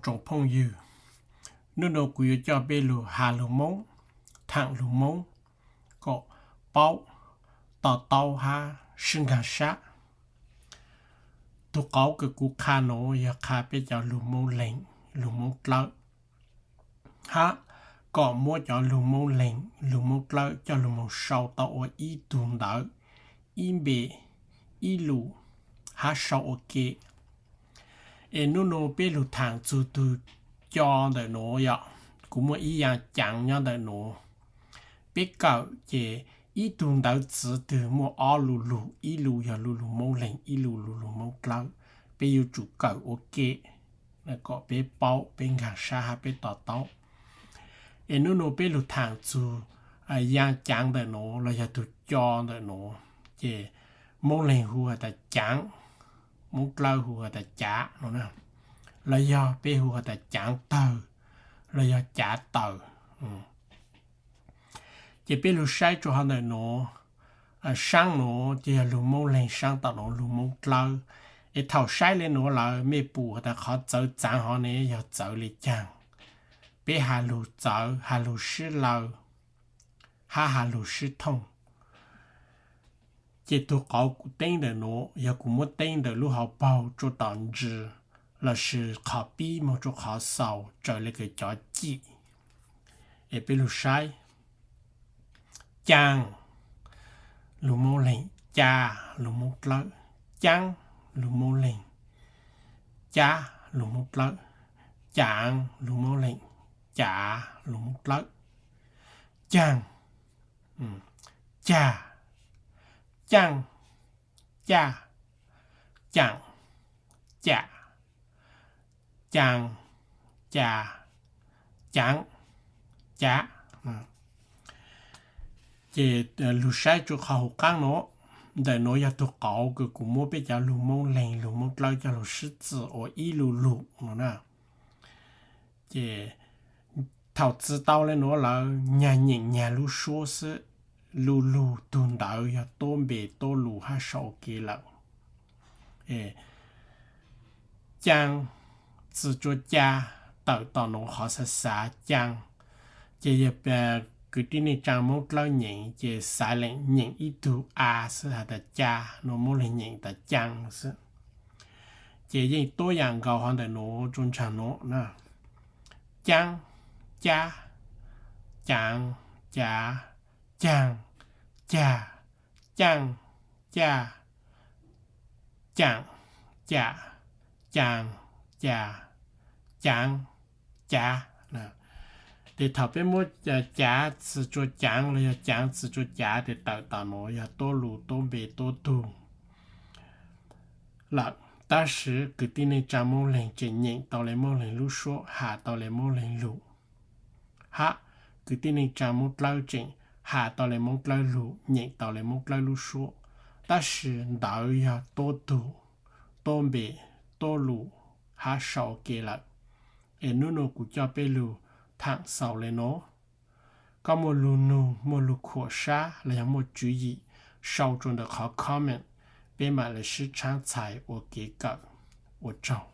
Tsoom phooj ywg, hnub no kuv yuav coj peb lug has lug Moob, thaam lug Moob, kom paub, to taub hab sib nkaag sab. Tug qauv kws kuv qha nuav yog qha peb cov lug Moob Leeg, lug Moob Dlawb, hab kom muab cov lug Moob Leeg, lug Moob Dlawb coj lug moog sau tau ua ib tug ntawv, ib npe, ib lus, hab sau ua ke. Es nub nua peb lug thaam txug tug co ntawm nuav yom, kuv muaj ib yaa caav nyob ntawm nuav. Peb kawm ces ib tug ntawv txiv twg muaj ob lu lug, ib lu yog lu lug Moob Leeg, ib lu lu lug Moob Dlawb. Peb yuav tsum kawm ua ke kom peb paub, peb nkaag sab hab peb to taub. Es nub nua peb lug thaam txug yaa caav ntawm nuav los yog tug co ntawm nuav, ces Moob Leeg hu has tas caav, Moob Dlawb hu has tas caav no na, los yog peb hu has tas caav tawg, los yog caav tawg. Ces peb lug saib rua hov ntawm nuav, saab nuav ces yog lug Moob Leeg, saab tom nuav lug Moob Dlawb. Es thaum saib le nuav lawm mej pum has tas qhov txawv txaav hov ne yog txawv le caag? Peb has lug txawv, has lug sib law, hab has lug sib thooj. Ces tug qauv kuv teeb ntawm nuav yog kuv muab teeb ntawm lub hauv paug rua tom ntsis, lossis qhov pib moog rua qhov xaus raws le kws cov cim. Es peb lug saib. Caag, lug Moob Leeg, ca, lug Moob Dlawb. Caab, lug Moob Leeg, cab, lug Moob Dlawb. Caav, lug Moob Leeg, cav, lug Moob Dlawb. Caag, cag, caaj, caj, caam, cam, caa, ca, caav, caav. Ces lug saib rua qhov huv qaab nuav, ntawm nuav yog tug qauv kws kuv muab peb cov lug Moob Leeg, lug Moob Dlawb coj lug sib txwm ua ib lu lug no na. Ces thaum txwm tau le nuav lawm nyag nyeem nyag lub suab xwb, lu lug tug ntawv yog tuab npe tuab lus hab sau ua ke lawm. Caa, txwm rua ca, tawm tom nuav qhov xav xav caa. Ces yog kwv tij neej tsaa Moob Dlawb nyeem ces xav leem nyeem ib tug a xwb has tas ca, nuav Moob Leeg nyeem tas caa xwb. Ces yeej tuab yaam nkaus hov ntawm nuav rua nraag nuav na. Caab, cab, caav, caav, caag, cag, caaj, caj, caam, cam, caa, ca, caav, caav. Ces thaum peb muab cav txwm rua caav los yog caav txwm rua cav ces tawm tom nuav yog tuab lus tuab npe tuab tug lawm. Tab sis kwv tij neej tsaa Moob Leeg tseem nyeem tau le Moob Leeg lub suab, has tau le Moob Leeg lug, hab kwv tij neej tsaa Moob Dlawb tseem has tau le Moob Dlawb lug, nyeem tau le Moob Dlawb lub suab, tab sis ntawv yog tuab tug, tuab npe, tuab lus hab sau ua ke lawm. Es nub nua kuv coj peb lug thaam xaus le nuav. Koj muaj lug nug, muaj lug khuam sab los yog muaj tswv yim, sau rua ntawm qhov comment, peb maam le sib tshaab txhais ua kev kawm. Ua tsaug.